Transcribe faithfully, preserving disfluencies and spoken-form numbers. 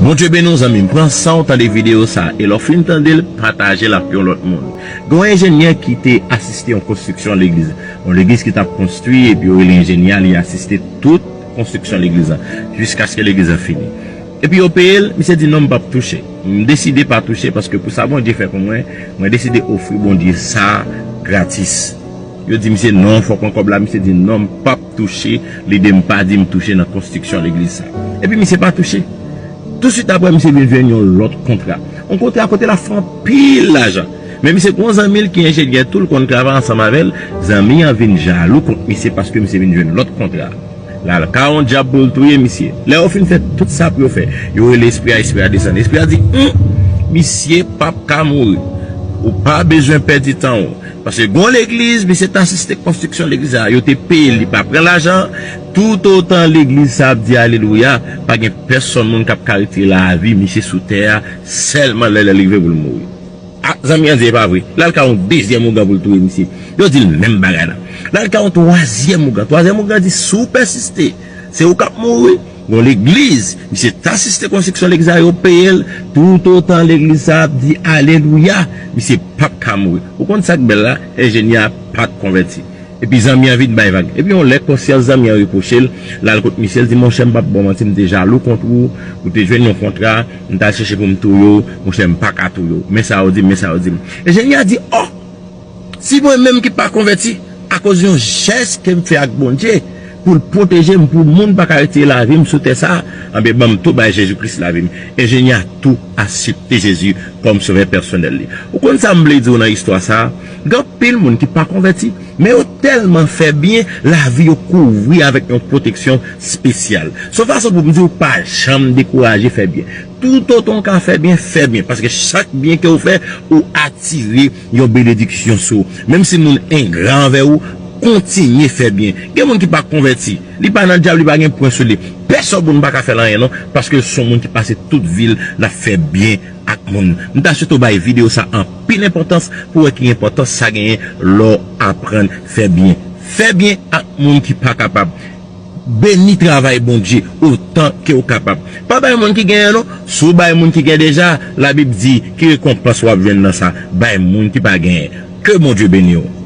Bondye beni w, zanmi m. Pran san w tande videyo sa a, e lè w fin tande l, pataje l ak yon lòt moun. Gen yon enjenyè ki te asiste yon konstriksyon legliz. Yon legliz ki t ap konstwi, epi yo rele enjenyè a, li asiste tout konstriksyon legliz la, jiskaske legliz la fini. Epi yo peye l, misye di, "Non, m p ap touche. M deside pa touche, paske pou sa Bondye fè pou mwen, mwen deside ofri Bondye sa gratis." Yo di misye, "Non, fòk pran kòb la." Misye di, "Non, m p ap touche." Lide m pa di m touche nan konstriksyon legliz sa. Epi misye pa touche. Tousuit apre, misye vin jwenn yon lòt kontra. Yon kontra kote l ap fè anpil lajan. Men misye gen yon zanmi l ki enjenyè tou, l konn travay ansanm avè l. Zanmi an vin jalou kont misye paske misye vin jwenn lòt kontra. L al ka yon dyab pou l touye misye. Lè yo fin fè tout sa pou yo fè, yo rele espri a, espri a desann. Espri a di, "Hum, misye p ap ka mouri. Ou pa bezwen pèdi tan w." Paske gon legliz, misye t asiste konstriksyon legliz la, yo te peye l, li pa pran lajan. Toutotan legliz sa ap di alelouya, pa gen pèsonn moun k ap ka retire lavi misye sou tè a, sèlman lè lè l rive pou l mouri. A, zanmi an di e pa vre. L al ka yon dezyèm ougan pou l touye misye. Yo di l menm bagay la. L al ka yon twazyèm ougan. Twazyèm ougan di, "Si w pèsiste, se ou k ap mouri." Gon legliz, misye t asiste konstriksyon legliz la, yo peye l. Toutotan legliz sa ap di alelouya, misye p ap ka mouri. Ou konn sa k bèl la? Enjenyè a pa t konvèti. Epi zanmi an vin bay vag. Epi yon lè konsyans zanmi an repwoche l, l al kot misye, l di, "Monchè, m p ap ba w manti, m te jalou kont ou, ou te jwenn yon kontra, m t al chèche pou m touye w, monchè, m pa ka touye w. Men sa yo di m, men sa yo di m." Enjenyè a di, "Oh, si mwen menm ki pa konvèti, akoz yon jès ke m fè ak Bondye, pou l pwoteje m, pou moun pa ka retire lavi m sou tè sa a, anben, ban m tou bay Jezi Kris lavi m." Enjenyè a tou aksepte Jezi kòm sovè pèsonèl li. Ou konn sa m vle di w nan istwa sa a? Gen anpil moun ki pa konvèti, men yo tèlman fè byen, lavi yo kouvri avèk yon pwoteksyon espesyal. Se yon fason pou m di w pa janm dekouraje fè byen. Toutotan w ka fè byen, fè byen. Paske chak byen ke w fè, ou atire yon benediksyon sou ou. Menm si moun engra anvè ou, kontinye fè byen. Gen moun ki pa konvèti. Li pa nan dyab, li pa gen pwen sou li. Pèsonn moun pa ka fè l anyen non, paske l se yon moun ki pase tout vi l nan fè byen ak moun. M ta swete w bay videyo sa anpil enpòtans pou w wè ki enpòtans sa genyen lè w aprann fè byen. Fè byen ak moun ki pa kapab. Beni travay Bondye otan ke w kapab. Pa bay moun ki genyen non. Si w bay moun ki gen deja, Labib di, ki rekonpans w ap jwenn nan sa? Bay moun ki pa genyen. Ke Bondye beni w.